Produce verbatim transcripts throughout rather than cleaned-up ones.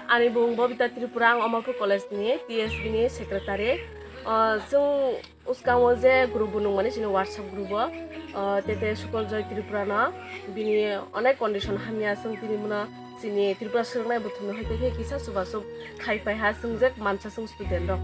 Ani bung Bobita Tripura, ang Amarpur College ni T S B ni secretary. O, chwng uskango je group bo nungmani chini WhatsApp group o, o, tete Sukoljoy Tripura no bini onek condition hamya, chwng tini bono chini Tripura swrwngnai buthumni hoite khe kisa chubachu khai pai ha, chwng je mansa chwng student rok.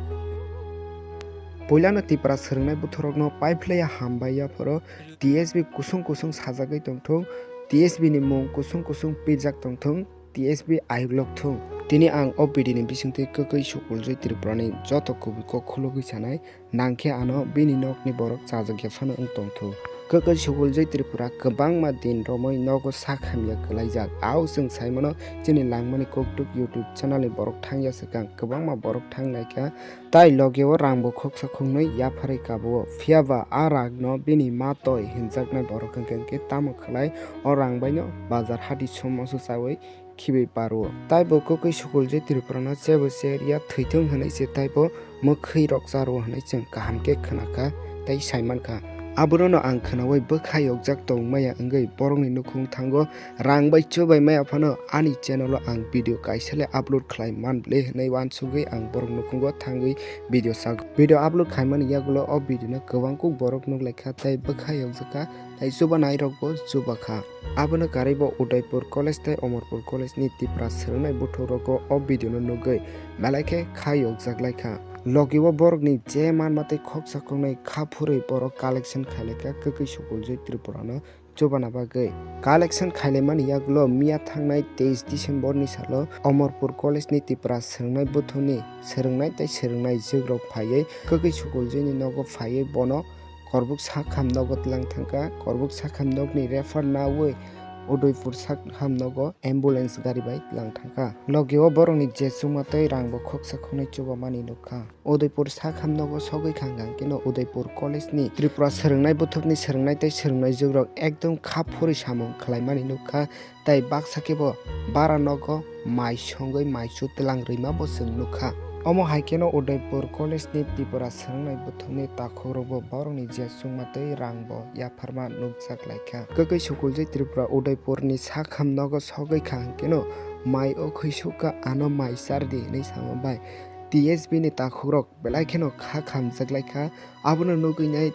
Puilano Tripura swrwngnai buthukrokno paiphlaiya hambai yaphoro T S B kusung kusung sajagwi tongthung, T S B ni mung kusung kusung pirjak tongthung, T S B ayuklok thung. Tini ang o video ni bisingtwi kwkwi Sukoljoy Tripura ni joto kubui kok khulugwi sanai, nangkhe ano bini nokni borok chajak ya phano wng tongthung. Kwkwi Sukoljoy Tripura kwbangma din romwi nogo sak hamya kwlaijak. Ao chwng saimano chini langmani kokduk YouTube channel ni borok thangya swkang kwbangma borok thangnaikha. Tai logi o rang bo khoksa khoknwi yapharwi kabo-o. Phiya ba a rang no bini ma toi hinjaknai borok hwnkhe hwnkhe tamo khlai o rang bai no bazar hati somoso chaui khibi paro. Tai bo kwkwi Sukoljoy Tripura no chebo cher ya thwithung hwnwi se tai bo mwkhwi rok charo hwnwi chwng kaham khe khna kha tei sai man kha. Abono no ang khnaui bwkha yokjak tong maya wngwi borokni nukhung thango rang bai chubai maya phano ani channel o ang video kaisa le upload khlai man le hwnwi uansugwi ang borok nukhungo thangwi video sago. Video upload khaimani yagulo o video no kwbang kuk borok nuklaikha tei bwkha yokjakha tei chubanai rok bo chubakha. Abono karwi bo Udaipur College tei Amarpur College ni Tripura swrwngnai buthukrok o video no nugwi belai khe kha yokjak laikha. Logi o borokni je manma tei khoksa khoknai kha phurwi borok collection khailaikha kwkwi Sukoljoy Tripura no chubana bagwi. Collection khailaimani yagulo miya thangnai teis December ni salo Amarpur College ni Tripura swrwngnai buthumni swrwngnai tei swrwngnai jwkrok phaiwi kwkwi Sukoljoy ni nogo phaiwi bono korbuk sakham nogo tlang thangkha. Korbuk sakham nokni refer naui Udaipur sakham nogo ambulance gari bai tlang thangkha. Logi o borokni je chukma tei rang bo khoksa khoknai chubamani nukha. Udaipur sakham nogo sogwi kha hwnkhe no Udaipur College ni Tripura swrwngnai buthukni swrwngnai tei swrwngnai jwkrok ekdom kha phuri samung khlaimani nukha, tei baksa khe bo bara nogo mai songwi mai chu tlang rwima bo chwng nukha. Omo hai kheno Udaipur College ni Tripura swrwngnai buthukni takhukrok bo borokni je chukma tei rang bo yapharma nukjak laikha. Kwkwi Sukoljoy Tripura Udaipur ni sakham nogo sogwi kha hwnkhe no mai o khwi sukha, ano mai chardi hinwi sama bai T S B ni takhukrok belai kheno kha khamjak laikha. Abono nugwi nai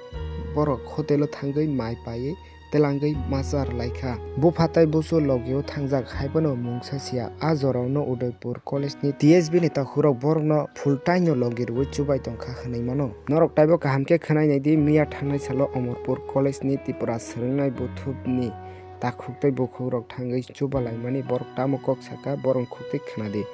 borok hotel o thangwi mai paiwi twlangwi masa rwlaikha. Bupha tei busu logi o thangjak hai phano mungsa siya. A jorao no Udaipur College ni T S B ni takhukrok borokno full time no logi rwui chubai tongkha hwnwi mano. Norok taibo kaham khe khwnai nai di, miya thangnai salo Amarpur College ni Tripura swrwngnai buthukni takhuk tei bukhukrok thangwi chubalaimani borok tamo kok saka, borok khuk tei khna di.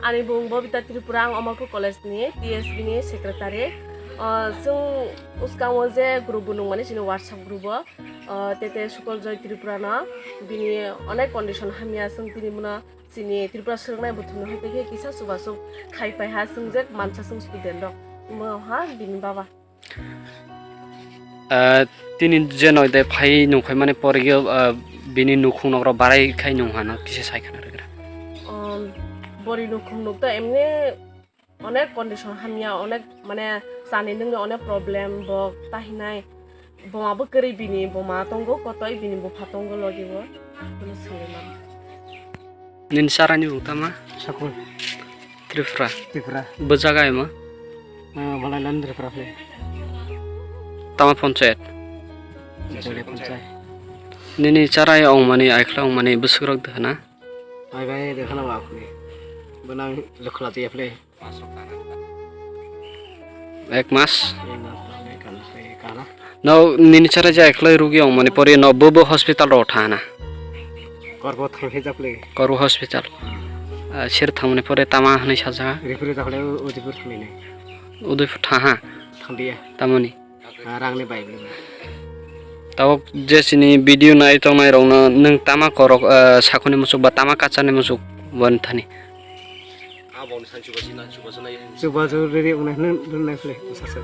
Ani bung Bobita Tripura, ang Amarpur College ni T S B ni secretary. O, chwng uskango je group bo nungmani chini WhatsApp group o, o, tete Sukoljoy Tripura no bini onek condition hamya, chwng tini bono chini Tripura swrwngnai buthumni hoite khe kisa chubachu khai pai ha, chwng je mansa chwng student rok. Mo ha bini baba. Ah, tini je noi de phai nungkhai mani porigyo, ah, bini nukhung nok rok barai khai nung hano kisa sai khana rwgra. Um, bori nukhung nuk to emni onek condition hamya, onek mane chani nungni onek problem bo tahinai. Boma bo kwrwi bini boma tongo kotoi, bini bupha tongo logi o. Bono swngwi mano. Nini chara ni bung tama? Sakul. Tripura. Tripura. Bo jaga emo? Ah, Balailan Tripura phle. Tama ponchayat? Jole ponchayat. Nini chara ya ong mani, aikla ong mani, bwswk rok de hana? Ai bai, de hana wa khuni. Bonang lekhla tiya phle. Ek mas? Ek mas, ek mas, ek mas, ek mas. No, nini chara ja eklai rugi ong mani pore no bo bo hospital ro thana. Korbo thang he japle. Korbo hospital. Ah, sir thang mani pore tama hwnwi saja. Ripuri japle Udaipur thang ni. Udaipur thaha. Thang dia. Tamoni. Ah, rang ni bai bile. Tabok je sini video nai tong nai rong no nung tama korok, ah, sakuni musuk ba tama kacha ni musuk wan thani. Aboni san chubachu na, chubachu na yen. Chubachu riri unai hwnwi rwnai phle, bwsaswk.